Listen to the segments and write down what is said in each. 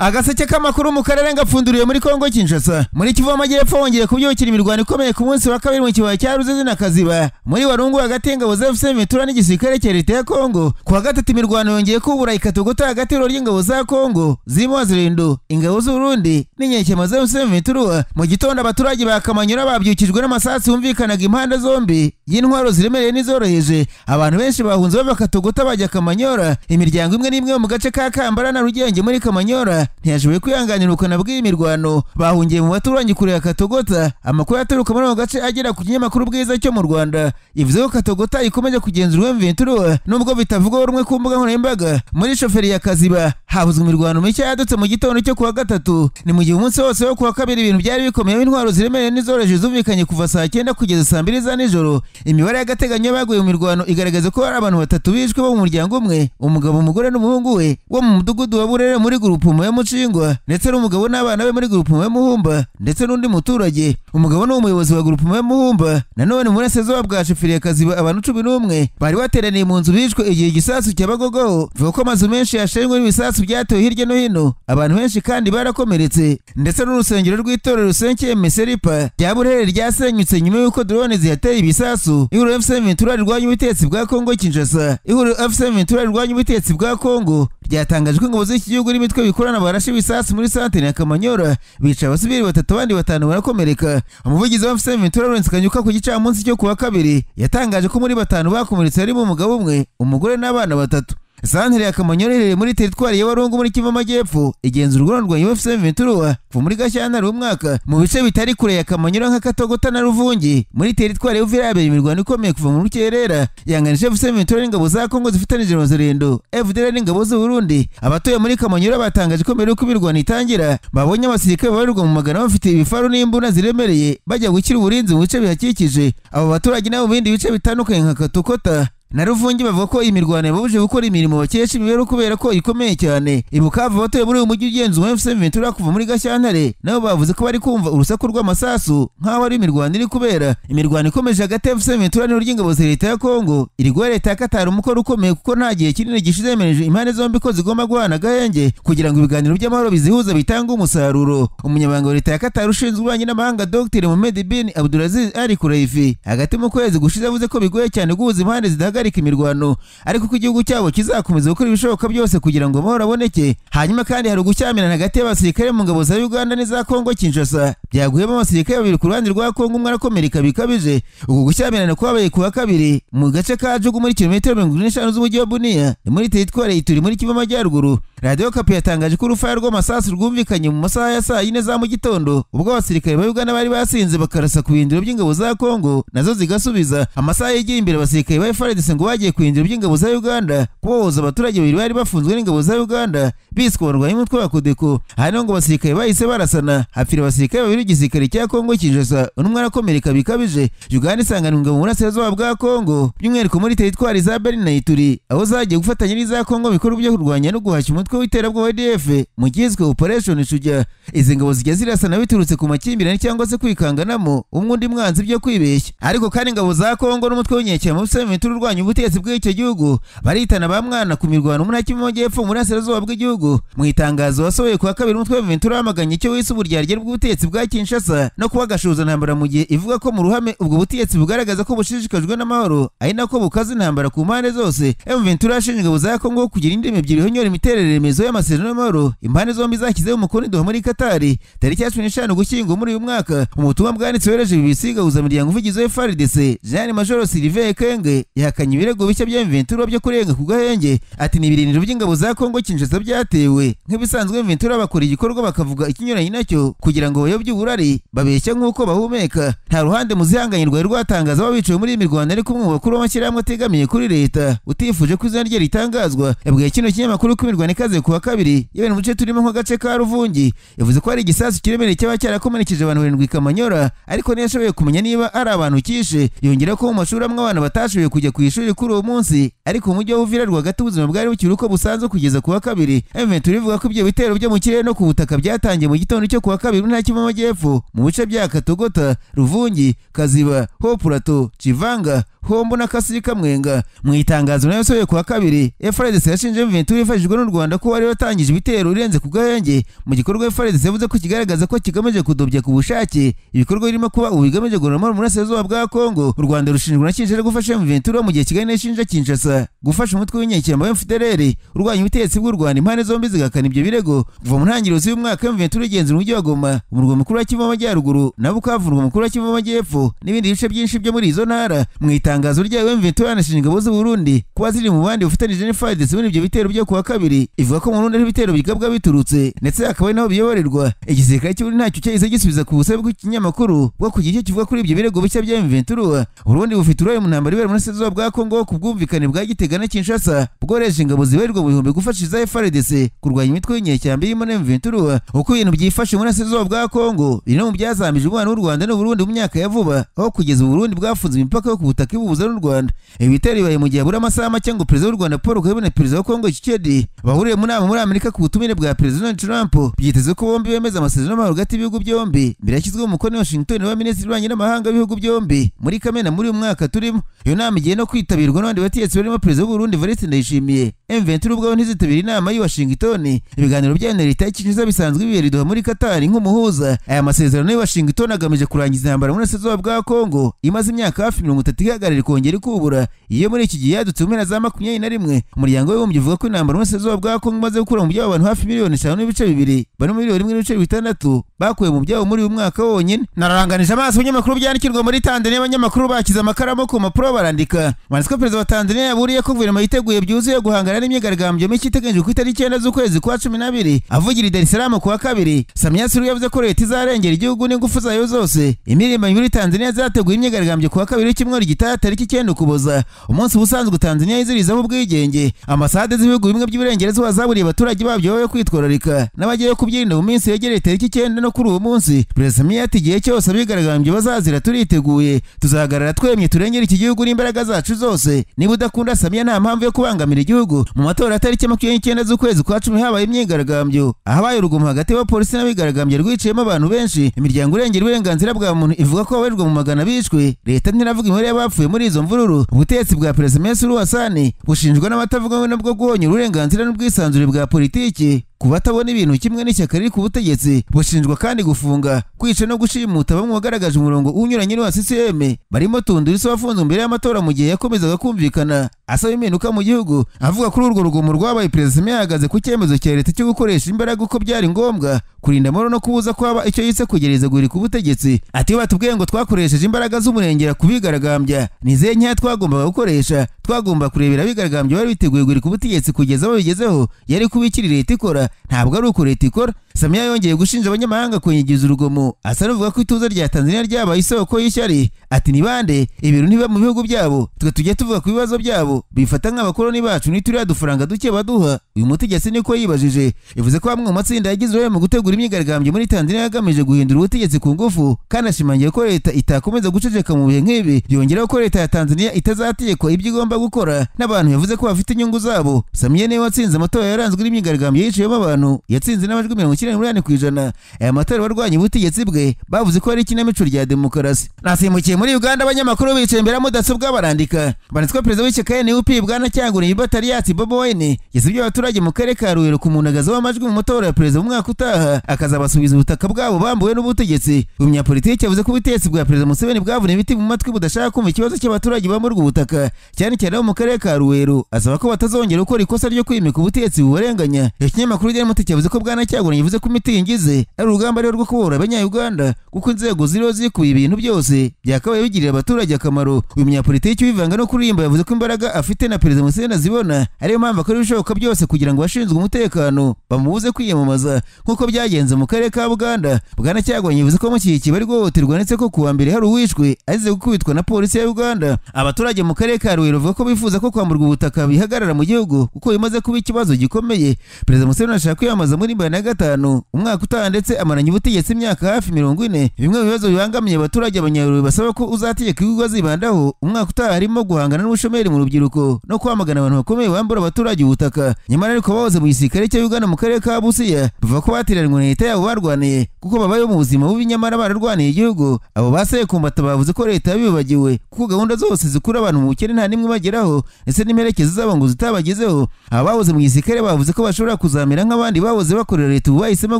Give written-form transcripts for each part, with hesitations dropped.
Agaseke k'amakuru mu karere ngapfunduriye muri Kongo Kinshasa. Muri Kivu y'Amajyepfo hongeye kubyukira imirwano ikomeye ku munsi wa kabiri mu kibaya cya Ruzizi na Kaziba. Muri Warungu hagati y'ingabo za AFC M23 n'igisirikare cya leta ya Kongo. Ku wa gatatu imirwano yongeye kubura ikatogota hagati y'ingabo za Kongo zirimo Wazalendo, ingabo z'u Burundi n'inyeshyamba za AFC M23. Mu gitondo abaturage ba Kamanyura babyukijwe n'amasasu yumvikanaga impande zombi y'intwaro ziremereye n'izoroheje. Abantu benshi bahunze bava Katogota bajya Kamanyora. Imiryango imwe n'imwe mu gace ka Kambara na Rugenge muri Kamanyora ntiyashoboye kwihanganira ubukana bw'iyi mirwano, bahungiye mu baturanyi kure ya Katogota. Amakuru aturuka muri ako gace agera ku kinyamakuru Bwiza cyo mu Rwanda ivuze ko Katogota ikomeje kugenzurwa M23 nubwo bitavugwaho rumwe ku mbuga nkoranyambaga. Muri shoferi ya Kaziba havuzwe imirwano mishya yadutse mu gitondo cyo kuwa gatatu. Ni mu gihe umunsi wose wo kuwa kabiri ibintu byari bikomeye, intwaro ziremereye n'izoroheje zumvikanye kuva saa 9 kugeza saa 2 za nijoro. Imibare y'agateganyo baguye mu mirwano igaragaza ko hari abantu batatu bishwe bo mu muryango umwe, umugabo, umugore n'umuhungu we wo mu mudugudu wa Burere muri gurupumo ya Mucingwa, ndetse n'umugabo n'abana be muri gurupumo ya Muhumba, ndetse n'undi muturage. Umugabo ni umuyobozi wa gurupumo ya Muhumba. Nanone muri burasirazuba bwa sheferi ya Kaziba abantu 11 bari bateraniye mu nzu bishwe igihe igisasu cyabagogaho. Bivuga ko amazu menshi yashenywe n'ibisasu byatewe hirya no hino, abantu benshi kandi barakomeretse. Ndetse n'urusengero rw'itorero Saint Meseripa rya Burere ryasenyutse nyuma y'uko drone zihateye ibisasu. Ihuriro AFC M23 rirwanya ubutegetsi bwa Kongo Kinshasa. Ihuriro AFC M23 rirwanya ubutegetsi bwa Kongo ryatangaje ko ingabo z'iki gihugu n'imitwe bikorana barashe ibisasu muri santere ya Kamanyora, bica abasivili batatu abandi batanu barakomereka. Umuvugizi wa AFC M23 Lawrence Kanyuka ku gicamunsi cyo kuwa kabiri yatangaje ko muri batanu bakomeretse harimo umugabo umwe, umugore n'abana batatu. Santere ya Kamanyora iherereye muri teritwari ya Warungu muri Kivu y'Amajyepfo igenzurwa n'urwanyi AFC M23 kuva muri Gashyantare umwaka. Mu bice bitari kure ya Kamanyora nka Katogota na Ruvungi muri teritwari ya Uvira yabereye imirwano ikomeye kuva mu rukerera yanganije AFC M23 n'ingabo za Kongo zifatanije na Wazalendo, FDLR n'ingabo z'u Burundi. Abatuye muri Kamanyora batangaje ko mbere y'uko imirwano itangira babonye abasirikare babarirwa mu magana bafite ibifaru n'imbunda ziremereye bajya gukira uburinzi mu bice bihakikije. Abo baturage nabo mu bindi bice bitandukanye nka Katokota na Ruvungi bavuga ko imirwano yababujije gukora imirimo bakesha imibereho kubera ko ikomeye cyane. I Bukavu abatuye muri uyu mujyi ugenzurwa AFC M23 kuva muri Gashyantare nabo bavuze ko bari kumva urusaku rw'amasasu nk'aho ari imirwano iri kubera. Imirwano ikomeje hagati ya AFC M23 n'ingabo za leta ya Kongo iri guha leta ya Qatar umukoro ukomeye kuko nta gihe kinini gishize yemereje impande zombi ko zigomba guhana agahenge kugira ngo ibiganiro by'amahoro bizihuza bitange umusaruro. Umunyamabanga wa leta ya Qatar ushinzwe ububanyi n'amahanga Dr Mohamed bin Abdulaziz Al Khulaifi hagati mu kwezi gushize avuze ko bigoye cyane guhuza impande zidahagarika imirwano, ariko ko igihugu cyabo kizakomeza gukora ibishoboka byose kugira ngo amahoro aboneke. Hanyuma kandi hari ugushyamirana hagati y'abasirikare mu ngabo za Uganda n'iza Kongo Kinshasa byaguyemo abasirikare babiri ku ruhande rwa Kongo, umwe arakomereka bikabije. Uku gushyamirana kwabaye kuwa kabiri mu gace ka Jugu muri kilometero 75 z'umujyi wa Bunia ni muri teritwari Ituri muri Kivu y'Amajyaruguru. Radio Okapi yatangaje ko urufaya rw'amasasu rwumvikanye mu masaha ya saa 4 za mu gitondo ubwo abasirikare ba Uganda bari basinze bakarasa ku bindiro by'ingabo za Kongo nazo zigasubiza. Amasaha yigiye imbere abasirikare ba FARDC ngo bagiye ku bindiro by'ingabo za Uganda kubohoza abaturage babiri bari bafunzwe n'ingabo za Uganda biswe barwanya umutwe wa Kodeko. Hano ngo abasirikare bahise barasana hapfira abasirikare babiri b'igisirikare cya Kongo Kinshasa, umwe arakomereka bikabije. Uganda isangana ingabo mu burasirazuba bwa Kongo by'umwihariko muri teritwari za Beni na Ituri aho zagiye gufatanya n'iza Kongo bikorwa byo kurwanya no guhashya umutwe w'iterabwoba ADF mu cyiswe Operation Shujaa. Izi ngabo zijya zirasana biturutse ku makimbirane cyangwa se kwikanganamo umwe undi mwanzi byo kwibeshya. Ariko kandi ingabo za Kongo n'umutwe w'inyeshyamba AFC M23 urwanya ubutegetsi bw'icyo gihugu baritana ba mwana ku mirwano muri Kivu y'Amajyepfo mu burasirazuba bw'igihugu. Mu itangazo wasohoye kuwa kabiri umutwe wa M23 wamaganye icyo wise uburyarya bw'ubutegetsi bwa Kinshasa no kuba gashuza ntambara mu gihe ivuga ko mu ruhame ubwo butegetsi bugaragaza ko bushishikajwe n'amahoro ari nako bukaza intambara ku mpande zose. M23 yashinje ingabo za Kongo kugira indimi ebyiri honyora imiterere remezo y'amasezerano y'amahoro impande zombi zashyizeho umukono i Doha muri Katari tariki ya 15 Ugushyingo muri uyu mwaka. Umutumwa bwanditse wereje BBC gahuza miryango uvugizi wa FARDC Jean Major Sylvain Ekenge yahakanye ibirego bishya bya M23 byo kurenga ku gahenge. Ati ni ibirindiro by'ingabo za Kongo Kinshasa byatewe nk'ibisanzwe. M23 bakora igikorwa bakavuga ikinyuranye nacyo kugira ngo bayobye uburari babeshya nk'uko bahumeka. Nta ruhande muzihanganye rwari rwatangaza ababicaye muri iyi mirwano, ariko umwe mu bakuru b'amashyirahamwe ategamiye kuri leta utifuje ko izina rye ritangazwa yabwiye kino kinyamakuru ko imirwano ikaze kuwa kabiri yabera mu duce turimo nk'agace ka Ruvungi. Yavuze ko hari igisasu kiremereye cyaba cyarakomerekeje abantu barindwi Kamanyora, ariko ntiyashoboye kumenya niba ari abantu kishe. Yongera ko mu mashuri amwe abana batashoboye kujya ku ishuri kuri uwo munsi, ariko umujyi wa Uvira rwagati ubuzima bwari bukiri uko busanzwe kugeza kuwa kabiri. M23 ivuga ko ibyo bitero byo mu kirere no ku butaka byatangiye mu gitondo cyo kuwa kabiri mu ntara Kivu y'Amajyepfo mu bice bya Katogota, Ruvungi, Kaziba, Haut Plateau, Chivanga, Hombo na Kasirika Mwenga. Mu itangazo nayo yasohoye kuwa kabiri, FARDC yashinje M23 ifashijwe n'u Rwanda ko wari watangije ibitero urenze ku gahenge mu gikorwa FARDC yavuze ko kigaragaza ko kigamije kudobya ku bushake ibikorwa birimo kuba ubu bigamije guhora mu burasirazuba bwa Kongo. U Rwanda rushinjwa na Kinshasa gufasha M23 mu gihe Kigali n'ishinja Kinshasa gufasha umutwe w'inyeshyamba wa FDLR urwanya ubutegetsi bw'u Rwanda. Impande zombi zigakana ibyo birego. Kuva mu ntangiriro z'uyu mwaka M23 igenzura umujyi wa Goma, umurwa mukuru wa Kivu y'Amajyaruguru, na Bukavu, umurwa mukuru wa Kivu y'Amajyepfo n'ibindi bice byinshi byo muri izo ntara. Mu itangazo ryayo M23 yanashinja ingabo z'u Burundi kuba ziri mu bandi bufatanije na FARDC muri ibyo bitero byo kuwa kabiri. Ivuga ko mu Burundi ari ibitero bigabwa biturutse ndetse akaba naho biyoborerwa. Igisirikare cy'u Burundi ntacyo cyahise gisubiza ku busabe bw'ikinyamakuru bwo kugira icyo kivuga kuri ibyo birego bishya bya M23. Burundi bufite uruhare mu ntambara ibera muri Burasirazuba bwa Kongo ku bwumvikane bwa Gitega na Kinshasa bworeje ingabo zibarirwa mu bihumbi gufasha FARDC kurwanya imitwe y'inyeshyamba irimo na M23. Uko ibintu byifashe muri Burasirazuba bwa Kongo biri no mu byazambije umubano w'u Rwanda n'u Burundi mu myaka ya vuba, aho kugeza u Burundi bwafunze imipaka yo ku butaka ibubuza n'u Rwanda. Ibi bitero bibaye mu gihe habura amasaha make ngo Perezida w'u Rwanda Paul Kagame na Perezida wa Kongo Tshisekedi bahuriye mu nama muri Amerika ku butumire bwa Perezida Donald Trump. Byitezwe ko bombi bemeza amasezerano y'amahoro hagati y'ibihugu byombi mbere yashyizweho umukono i Washington n'abaminisitiri b'ububanyi n'amahanga b'ibihugu byombi muri Kamena muri uyu mwaka turimo. Iyo nama igiye no kwitabirwa n'abandi bategetsi barimo Perezida w'u Burundi Evariste Ndayishimiye. M23 ubwabo ntizitabira inama y'i Washington. Ibiganiro bya leta ya Kinshasa bisanzwe bibera i Doha muri Qatar nk'umuhuza. Aya masezerano y'i Washington agamije kurangiza intambara muri Burasirazuba bwa Kongo imaze imyaka hafi 30 ihagarara ikongera ikubura. Iyo muri iki gihe yadutse mu mpera za 21. Umuryango w'Abibumbye uvuga ko intambara muri Burasirazuba bwa Kongo imaze gukura mu byabo abantu hafi miliyoni 5.2 barimo miliyoni 1.6 bakuwe mu byabo muri uyu mwaka wonyine. Nararanganije amaso ibinyamakuru byandikirwa muri Tanzania, abanyamakuru bakize amakaramu ku mpapuro barandika. Banditse ko Perezida wa Tanzania yaburiye ko guverinoma yiteguye byuzuye guhangana n'imyigaragambyo mishya iteganyijwe ku itariki 9 z'ukwezi kwa 12. Avugira i Dar es Salaam kuwa kabiri, Samia Suluhu yavuze ko leta izarengera igihugu n'ingufu zayo zose. Imirimo muri Tanzania zateguye imyigaragambyo kuwa kabiri w'icyumweru gitaha tariki 9 Ukuboza, umunsi ubusanzwe Tanzania yizirizaho ubwigenge. Ambasade z'ibihugu bimwe by'iburengerazuba zaburiye abaturage babyo yo kwitwararika n'abagiye kubyirinda mu minsi yegereye tariki 9 no kuri uwo munsi. Perezida Samia ati igihe cyose abigaragambye bazazira turiteguye, tuzahagarara twemye turengera iki gihugu n'imbaraga zacu zose. Niba udakunda Samia nta mpamvu yo kubangamira igihugu. Mu matora ya tariki 29 z'ukwezi kwa 10 habaye imyigaragambyo, ahabaye urugomo hagati y'abapolisi n'abigaragambye rwiciyemo abantu benshi. Imiryango irengera uburenganzira bwa muntu ivuga ko abarirwa mu magana bishwe. Leta ntiravuga imibare y'abapfuye muri izo mvururu. Ubutegetsi bwa Perezida Samia Suluhu Hassan bushinjwa n'abatavuga rumwe nabwo guhonya uburenganzira n'ubwisanzure bwa politiki ku batabona ibintu kimwe n'ishyaka riri ku butegetsi. Bushinjwa kandi gufunga, kwica no gushimuta bamwe bagaragaje umurongo unyuranye n'uwa CCM barimo Tundu Lissu wafunzwe mbere y'amatora mu gihe yakomezaga kumvikana asaba impinduka mu gihugu. Avuga kuri urwo rugomo rwabaye, Perezida Samia yahagaze ku cyemezo cya leta cyo gukoresha imbaraga uko byari ngombwa kurinda amahoro no kubuza kwaba icyo yise kugereza guhirika ubutegetsi. Ati batubwiye ngo twakoresheje imbaraga z'umurengera kubigaragambya, nize nkeya twagombaga gukoresha, twagomba kurebera abigaragambya bari biteguye guhirika ubutegetsi kugeza babigezeho. Yari kubikiri leta ikora, ntabwo ari uko leta ikora. Samia yongeye gushinja abanyamahanga kunyigiza urugomo, asa n'uvuga ko ituze rya Tanzania ryabaye isoko y'ishyari. Ati ni bande ibintu ntiba mu bihugu byabo, twe tujye tuvuga ku bibazo byabo, bifata nk'abakoloni bacu nituriya dufaranga duke baduha. Uyu mutegetsi niko yibajije. Yavuze ko bamwe mu matsinda yagize uruhare mu gutegura imyigaragambyo muri Tanzania yagamije guhindura ubutegetsi ku ngufu, kandi ashimangira ko leta itakomeza guceceka mu bihe nk'ibi. Yongeraho ko leta ya Tanzania itazategekwa ibyo igomba gukora n'abantu yavuze ko bafite inyungu zabo. Samia niwe watsinze amatora yaranzwe n'imyigaragambyo yiciyemo abantu, yatsinze n'amajwi 98%. Aya matora barwanya ubutegetsi bwe bavuze ko ari ikinamico rya demokarasi. Nasimbukiye muri Uganda, abanyamakuru bicaye imbere ya mudasobwa barandika. Banditse ko Perezida w'ishyaka NUP Bwana Kyagulanyi Batariatsi Bobi Wine yasabye abaturage mu karere ka Ruhero kumunagaza w'amajwi mu matora ya perezida mu mwaka utaha, akazabasubiza ubutaka bwabo bambuwe n'ubutegetsi. Umunyapolitiki yavuze ko ubutegetsi bwa Perezida Museveni bwavuna ibiti mu matwi budashaka kumva ikibazo cy'abaturage bamburwa ubutaka cyane cyane bo mu karere ka Ruhero, asaba ko batazongera gukora ikosa ryo kwimika ubutegetsi bubarenganya. Ikinyamakuru Daily Monitor cyavuze ko Bwana Kyagulanyi yavuze ko imitingize ari urugamba rwo kubohora abanya-Uganda kuko inzego ziriho zikuye ibintu byose byakabaye bigirira abaturage akamaro. Uyu munyapolitiki wivanga no kuririmba yavuze ko imbaraga afite na Perezida Museveni azibona, ariyo mpamvu akora ibishoboka byose kugira ngo abashinzwe umutekano bamubuze kwiyamamaza nk'uko byagenze mu karere ka Buganda. Bwana Kyagulanyi yavuze ko mushyigikiye bari guhohoterwa ndetse ko kuwa mbere hari uwishwe azize gukubitwa na polisi ya Uganda. Abaturage mu karere ka Ruhero bavuga ko bifuza ko kwamburwa ubutaka bihagarara mu gihugu kuko bimaze kuba ikibazo gikomeye. Perezida Museveni ashaka kwiyamamaza muri 2005 gatanu umwaka utaha ndetse amaranye ubutegetsi imyaka hafi 40. Bimwe mu bibazo bibangamiye abaturage abanyarubi basaba ko uzategeka ibigo azibandaho umwaka utaha harimo guhangana n'ubushomeri mu rubyiruko no kwamagana abantu bakomeye bambura abaturage ubutaka. Nyamara ariko bahoze mu gisirikare cya Uganda mu karere ka Busia bavuga ko batiranywe na leta yabo barwaniye kuko babayeho mu buzima bubi nyamara bararwaniye igihugu. Abo baseye kumbata bavuze ko leta yabibagiwe kuko gahunda zose zikura abantu mu bukene nta nimwe bageraho ndetse n'imperekeza zabo ngo zitabagezeho. Aba bahoze mu gisirikare bavuze ko bashobora kuzamera nk'abandi bahoze bakorera leta ubu bahisemo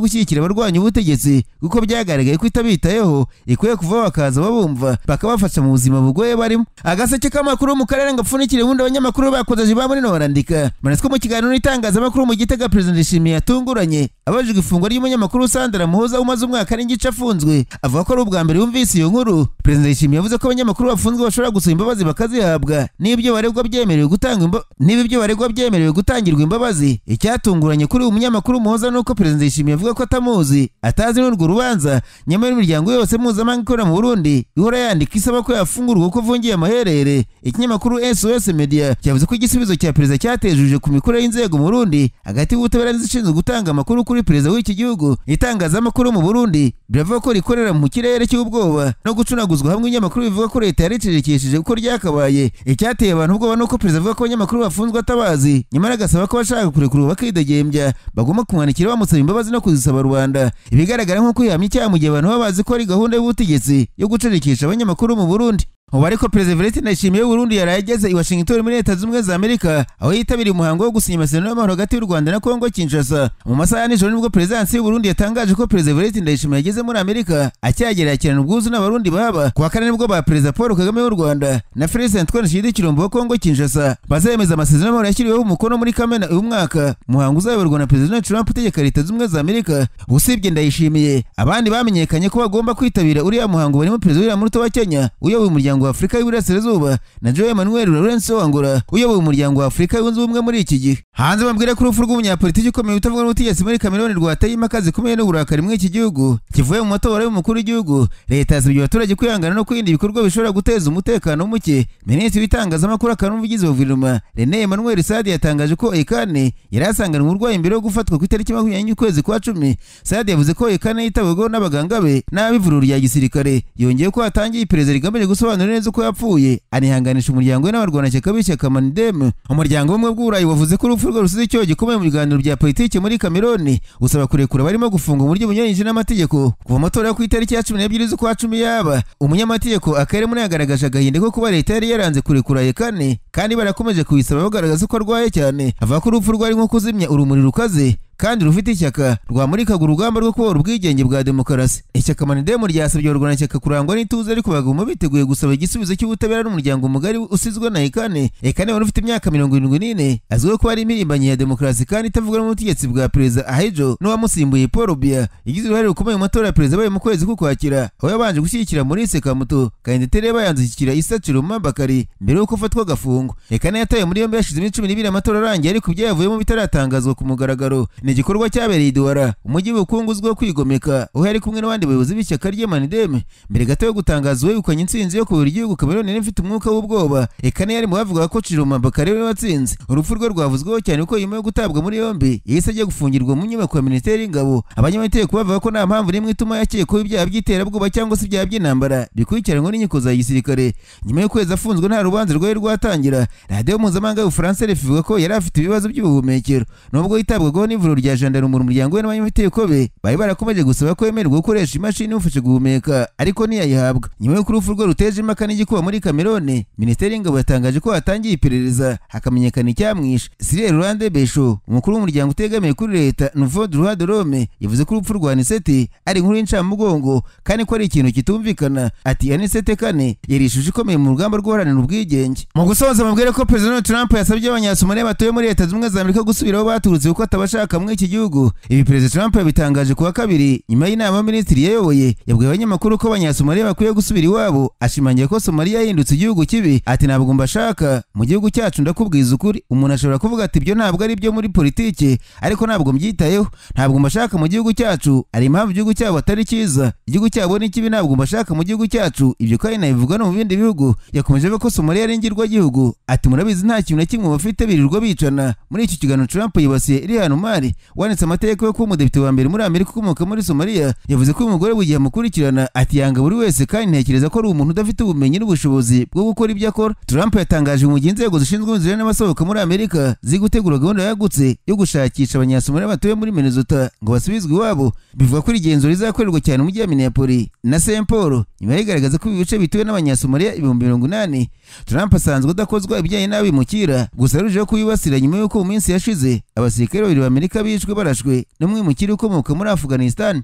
gushyigikira abarwanya ubutegetsi kuko byagaragaye ko itabitayeho, ikwiye kuva bakaza babumva bakabafasha mu buzima bugoye barimo. Agaseke k'amakuru mu karere ngapfunikire ubundi abanyamakuru bakoze ba muri no barandika manitswe mu kiganiro n'itangazamakuru mu Gitega. President Ndayishimiye yatunguranye abajijwe ifungwa ry'umunyamakuru Sandra Muhoza umaze umwaka n'igice afunzwe, avuga ko ari ubwa mbere yumvise iyo nkuru. President Ndayishimiye yavuze ko abanyamakuru bafunzwe bashobora gusaba imbabazi bakazihabwa n'ibyo baregwa byemerewe gutanga n'ibyo baregwa byemerewe gutangirwa imbabazi. Icyatunguranye kuri uyu munyamakuru Muhoza nuko President Ndayishimiye avuga ko atamuzi, atazi n'urwo rubanza, nyamara imiryango yose mpuzamahanga ikorera mu Burundi ihora yandika isaba ko yafungurwa kuko avungiye amaherere. Ikinyamakuru SOS Media cyavuze ko igisubizo cya perezida cyatejuje ku mikorere y'inzego mu Burundi hagati y'ubutabera n'izishinzwe gutanga amakuru kuri perezida w'iki gihugu. Itangazamakuru mu Burundi biravuga ko rikorera mu kirere cy'ubwoba no gucunaguzwa hamwe. Ibinyamakuru bivuga ko leta yaricecekesheje uko ryakabaye. Icyateye abantu ubwoba nuko perezida avuga ko abanyamakuru bafunzwe atabazi, nyamara agasaba ko bashaka kurekurwa bakidegembya bagomba kumwandikira bamusaba imbabazi no kuzisaba rubanda. Ibigaragara nk'uko yahamye icyaha mu gihe abantu babazi ko ari gahunda y'ubutegetsi yo gucecekesha abanyamakuru mu Burundi. Ubu ariko Perezida Evariste Ndayishimiye w'Uburundi yaraye ageze i Washington muri Leta Zunze Ubumwe za Amerika aho yitabiriye umuhango wo gusinya amasezerano y'amahoro hagati y'u Rwanda na Kongo Kinshasa. Mu masaha ya nijoro nibwo Perezidansi y'u Burundi yatangaje ko Perezida Evariste Ndayishimiye yageze muri Amerika akihagera yakirana ubwuzu n'Abarundi baba. Ku wa kane nibwo ba Perezida Paul Kagame w'u Rwanda na Felix Antoine Tshisekedi Tshilombo wa Kongo Kinshasa bazemeza amasezerano y'amahoro yashyiriweho umukono muri Kamena uyu mwaka, umuhango uzayoborwa na Perezida Donald Trump utegeka Leta Zunze Ubumwe za Amerika. Usibye Ndayishimiye, abandi bamenyekanye ko bagomba kwitabira uriya muhango barimo Perezida William Ruto wa Kenya uyoboye umuryango wa Afurika y'Iburasirazuba na Joe Emmanuel Lourenço Wangura uyoboye umuryango wa Afurika yunze ubumwe muri iki gihe. Hanze bambwira ko urupfu rw'umunyapolitiki ukomeye utavuga n'ubutegetsi muri Cameroon rwateye impaka zikomeye n'uburakari muri iki gihugu kivuye mu matora y'umukuru w'igihugu. Leta yasabye abaturage kwihangana no kwirinda ibikorwa bishobora guteza umutekano muke. Minisitiri w'itangazamakuru akaba n'umuvugizi wa guverinoma René Emmanuel Sadi yatangaje ko Ekane yari asanganwe uburwayi mbere yo gufatwa ku itariki 20 y'ukwezi kwa 10. Sadi yavuze ko Ekane yitabweho n'abaganga be n'ab'ivuriro rya gisirikare. Yongeye ko hatangiye iperereza rigamije gusobanura neza uko yapfuye, anihanganisha umuryango we n'abarwanashyaka b'ishyaka Manidem. Umuryango w'ubumwe bw'Uburayi wavuze ko urupfu rwe rusize icyobo gikomeye mu biganiro bya politiki muri Cameroon, usaba kurekura barimo gufunga mu buryo bunyuranyije n'amategeko kuva amatora yo ku itariki ya 12 z'ukwa 10 yaba. Umunyamategeko Akere Muna yagaragaje agahinda ko kuba leta yari yaranze kurekura Ekane kandi barakomeje kubisaba bagaragaza ko arwaye cyane. Avuga ko urupfu rwari nko kuzimya urumuri rukaze kandi rufite ishyaka rwamurikaga urugamba rwo kubohora ubwigenge bwa demokarasi. Ishyaka Manidem ryasabye abarwanashyaka kurangwa n'ituze ariko baguma biteguye gusaba igisubizo cy'ubutabera n'umuryango mugari usizwe na Ekane. Ekane wari ufite imyaka 74 azwiho kuba ari impirimbanyi ya demokarasi kandi itavuga n'ubutegetsi bwa Perezida Ahidjo n'uwamusimbuye Paul Biya. Yagize uruhare rukomeye mu matora ya perezida abaye mu kwezi k'Ukwakira aho yabanje gushyigikira Maurice Kamto kandidatire bayanze gushyigikira Issa Tchiroma Bakary mbere y'uko afatwa agafungwa. Ekane yatawe muri yombi hashize iminsi 12 amatora arangiye ariko ibyayavuyemo bitaratangazwa ku mugaragaro. Ni igikorwa cyabereye i Douala, umujyi w'ubukungu uzwiho kwigomeka, aho yari kumwe n'abandi bayobozi b'ishyaka rye Manidem. Mbere gato yo gutangaza uwegukanye intsinzi yo kuyobora igihugu, Cameroon yari ifite umwuka w'ubwoba. Ekane yari mu bavugaga ko Tchiroma Bakary we watsinze. Urupfu rwe rwavuzweho cyane kuko nyuma yo gutabwa muri yombi yahise ajya gufungirwa mu nyubako ya Minisiteri y'Ingabo. Abanyamategeko bavuga ko nta mpamvu n'imwe ituma yakekwaho ibyaha by'iterabwoba cyangwa se ibyaha by'intambara bikurikiranwa n'inkiko za gisirikare. Nyuma y'ukwezi afunzwe nta rubanza rwari rwatangira. Radiyo mpuzamahanga y'Ubufaransa RFI ivuga ko yari afite ibibazo by'ubuhumekero nubwo yitabwagaho n'ivuriro rya gendarmerie. Umuryango we n'abanyamategeko be bari barakomeje gusaba ko yemererwa gukoresha imashini imufasha guhumeka ariko ntiyayihabwa. Nyuma y'uko urupfu rwe ruteje impaka n'igikuba muri Cameroon, Minisiteri y'Ingabo yatangaje ko hatangiye iperereza hakamenyekana icyamwishe. Cyril Rwande Besho, umukuru w'umuryango utegamiye kuri leta Nouveau Droit de l'Homme, yavuze ko urupfu rwa Anicet ari inkuru y'incamugongo kandi ko ari ikintu kitumvikana. Ati Anicet Kane yari ishusho ikomeye mu rugamba rwo guharanira ubwigenge. Mu gusoza mubwire ko Perezida Donald Trump yasabye abanyasomaliya batuye muri Leta Zunze Ubumwe za Amerika gusubira aho baturutse kuko atabashaka muri iki gihugu. Ibi Perezida Trump yabitangaje kuwa kabiri nyuma y'inama y'abaminisitiri yayoboye. Yabwiye abanyamakuru ko abanyasomaliya bakwiye gusubira iwabo, ashimangira ko Somaliya yahindutse igihugu kibi. Ati ntabwo mbashaka mu gihugu cyacu, ndakubwiza ukuri. Umuntu ashobora kuvuga ati ibyo ntabwo ari byo muri politiki, ariko ntabwo mbyitayeho, ntabwo mbashaka mu gihugu cyacu. Ari impamvu igihugu cyabo atari cyiza, igihugu cyabo ni kibi, ntabwo mbashaka mu gihugu cyacu. Ibyo kandi nabivuga no mu bindi bihugu. Yakomeje avuga ko Somaliya ari ingirwagihugu Kongo. Ati murabizi nta kintu na kimwe bafite, birirwa bicana. Muri iki kiganiro Trump yibasiye Ilhan Omar wanditse amateka yo kuba umudepite wa mbere muri Amerika ukomoka muri Somalia. Yavuze ko uyu mugore buri gihe amukurikirana, ati yanga buri wese kandi ntekereza ko ari umuntu udafite ubumenyi n'ubushobozi bwo gukora ibyo akora. Trump yatangaje mu gihe inzego zishinzwe inzira n'abasohoka muri Amerika ziri gutegura gahunda yagutse yo gushakisha Abanyasomaliya batuye muri Minnesota ngo basubizwe iwabo. Bivuga ko iri genzura rizakorerwa cyane mu mujyi wa Minneapolis na St Paul, nyuma yigaragaza ko ibi bice bituwe n'Abanyasomaliya 80,000. Trump asanzwe adakozwa ibijyanye n'abimukira, gusa yarushijeho kubibasira nyuma y'uko mu minsi yashize abasirikare babiri b'Amerika bishwe barashwe n'umwimukira ukomoka muri Afghanistan.